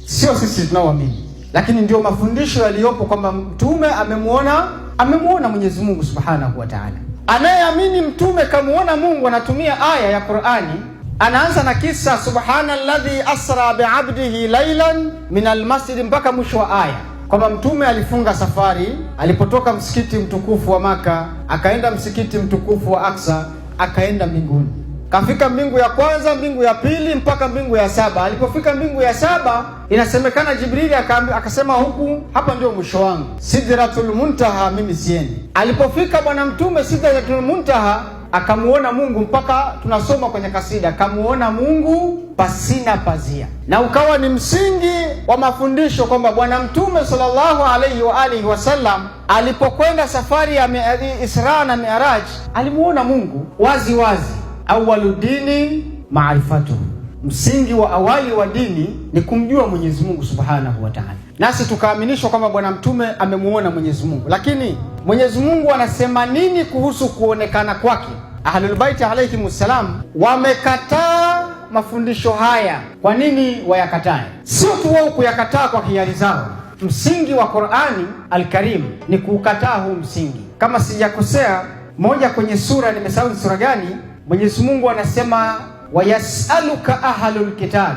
Sio sisi tunaoamini, lakini ndio mafundisho yaliyopo kwamba mtume amemuona Mwenyezi Mungu Subhanahu wa Ta'ala. Anayeamini mtume kamuona Mungu anatumia aya ya Qur'ani, anaanza na kisa subhanalladhi asra biabdihi lailan min almasjid mpaka mwisho wa aya, kwamba mtume alifunga safari, alipotoka msikiti mtukufu wa Maka akaenda msikiti mtukufu wa Aksa, akaenda mbinguni. Kafika mbingu ya kwanza, mbingu ya pili, mpaka mbingu ya saba. Alipofika mbingu ya saba, inasemekana Jibrili akasema, huku hapa ndio mwisho wangu, Sidratul Muntaha, mimi siendi. Alipofika bwana mtume Sidratul Muntaha akamuona Mungu, mpaka tunasoma kwenye kasida, akamuona Mungu pasina pazia, na ukawa ni msingi wa mafundisho kwamba bwana mtume sallallahu alaihi wa alihi wasallam alipokwenda safari ya Isra na Mi'raj alimuona Mungu wazi wazi. Awalu dini maarifatuhu, msingi wa awali wa dini ni kumjua Mwenyezi Mungu Subhanahu wa Ta'ala. Nasi tukaaminishwa kwamba bwana mtume amemuona Mwenyezi Mungu, lakini Mwenyezi Mungu anasema nini kuhusu kuonekana kwake? Ahlul Baiti alayhimus salam wamekataa mafundisho haya. Kwa nini wayakatae? Sio tu wao kuyakataa kwa hiari zao. Msingi wa Qur'ani Al-Karim ni kuukataa huu msingi. Kama sijakosea, moja kwenye sura, nimesahau ni sura gani, Mwenyezi Mungu anasema wayasaluka ahlul kitab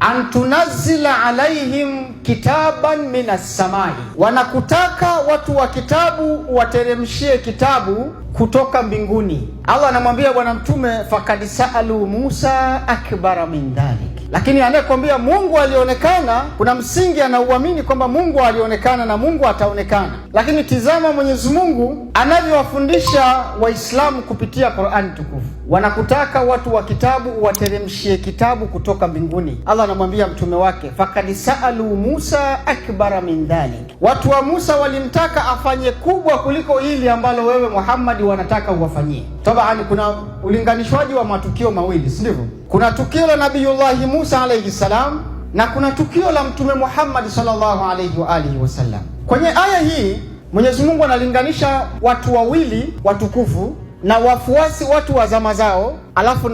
an tunazzila alaihim kitaban minas samai, wanakutaka watu wa kitabu wateremshie kitabu kutoka mbinguni. Allah anamwambia bwana mtume, fakad saalu Musa akbara min dhalik. Lakini anayekwambia Mungu alionekana, kuna msingi anauamini kwamba Mungu alionekana na Mungu ataonekana. Lakini tizama Mwenyezi Mungu anavyowafundisha Waislamu kupitia Qur'ani tukufu. Wanakutaka watu wa kitabu wateremshie kitabu kutoka mbinguni. Allah anamwambia mtume wake, fakad saalu Musa akbara min dhalik, watu wa Musa walimtaka afanye kubwa kuliko hili ambalo wewe Muhammad wanataka uwafanyie. Tabaan, kuna ulinganishwaji wa matukio mawili, si ndivyo? Kuna tukio la Nabiyullahi Musa alayhi salam na kuna tukio la Mtume Muhammad sallallahu alayhi wa alihi wasallam. Kwenye aya hii Mwenyezi Mungu analinganisha watu wawili watukufu na wafuasi watu wa zama zao, alafu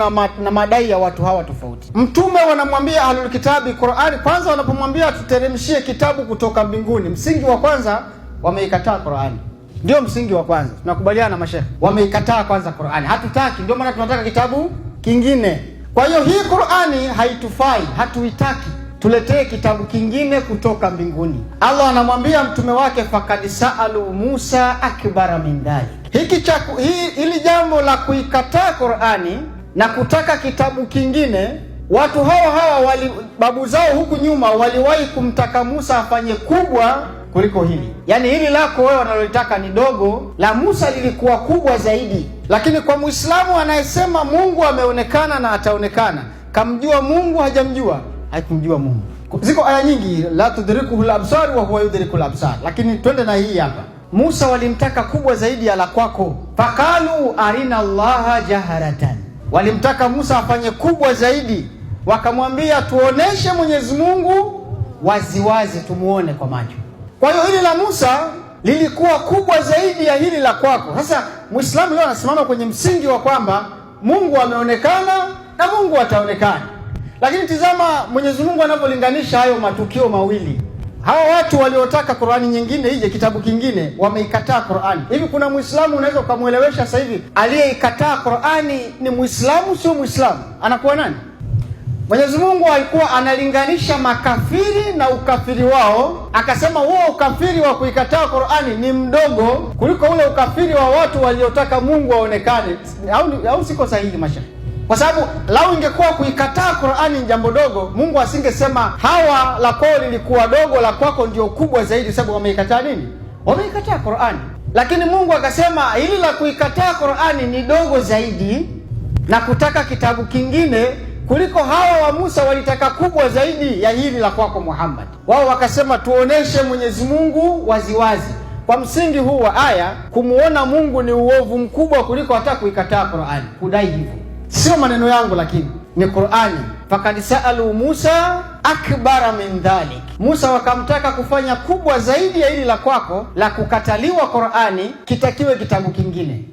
na madai ya watu hawa tofauti. Mtume wanamwambia ahlul kitabi Qur'ani, kwanza wanapomwambia tuteremshie kitabu kutoka mbinguni, msingi wa kwanza wameikataa Qur'ani. Ndio msingi wa kwanza, tunakubaliana mashehe, wameikataa kwanza Qur'ani, hatutaki, ndio maana tunataka kitabu kingine. Kwa hiyo hii Qur'ani haitufai, hatuitaki, tuletee kitabu kingine kutoka mbinguni. Allah anamwambia mtume wake, fakad saalu Musa akbara min dhalik. Hili jambo la kuikataa Qur'ani na kutaka kitabu kingine, watu hawa hawa babu zao huku nyuma waliwahi kumtaka Musa afanye kubwa kuliko hili. Yaani hili lako wewe wanalolitaka ni dogo, la Musa lilikuwa kubwa zaidi. Lakini kwa Muislamu anayesema Mungu ameonekana na ataonekana, kamjua Mungu hajamjua? Haikumjua Mungu. Ziko aya nyingi, la tudrikuhu al-absar wa huwa yudriku al-absar, lakini twende na hii hapa. Musa walimtaka kubwa zaidi ya la kwako, faqalu arina Allaha jaharatan, walimtaka Musa afanye kubwa zaidi, wakamwambia tuoneshe Mwenyezi Mungu waziwazi, tumuone kwa macho. Kwa hiyo hili la Musa lilikuwa kubwa zaidi ya hili la kwako. Sasa Muislamu leo anasimama kwenye msingi wa kwamba Mungu ameonekana na Mungu ataonekana. Lakini tizama Mwenyezi Mungu anavyolinganisha hayo matukio mawili. Hawa watu waliotaka Qur'ani nyingine ije, kitabu kingine, wameikataa Qur'ani. Hivi kuna Muislamu unaweza ukamwelewesha sasa hivi aliyeikataa Qur'ani ni Muislamu sio Muislamu? Anakuwa nani? Mwenyezi Mungu alikuwa analinganisha makafiri na ukafiri wao, akasema huo ukafiri wa kuikataa Qur'ani ni mdogo kuliko ule ukafiri wa watu waliotaka Mungu aonekane. Au siko sahihi masha? Kwa sababu lau ingekuwa kuikataa Qur'ani ni jambo dogo, Mungu asingesema hawa la kwao lilikuwa dogo, la kwako ndio kubwa zaidi, sababu wameikataa nini? Wameikataa Qur'ani. Lakini Mungu akasema hili la kuikataa Qur'ani ni dogo zaidi na kutaka kitabu kingine kuliko hawa wa Musa walitaka kubwa zaidi ya hili la kwako Muhammad. Wao wakasema tuoneshe Mwenyezi Mungu waziwazi. Kwa msingi huu wa aya, kumuona Mungu ni uovu mkubwa kuliko hata kuikataa Qur'ani. Kudai hivyo sio maneno yangu, lakini ni Qur'ani. Fakad saalu Musa akbara min dhalik, Musa wakamtaka kufanya kubwa zaidi ya hili la kwako la kukataliwa Qur'ani, kitakiwe kitabu kingine.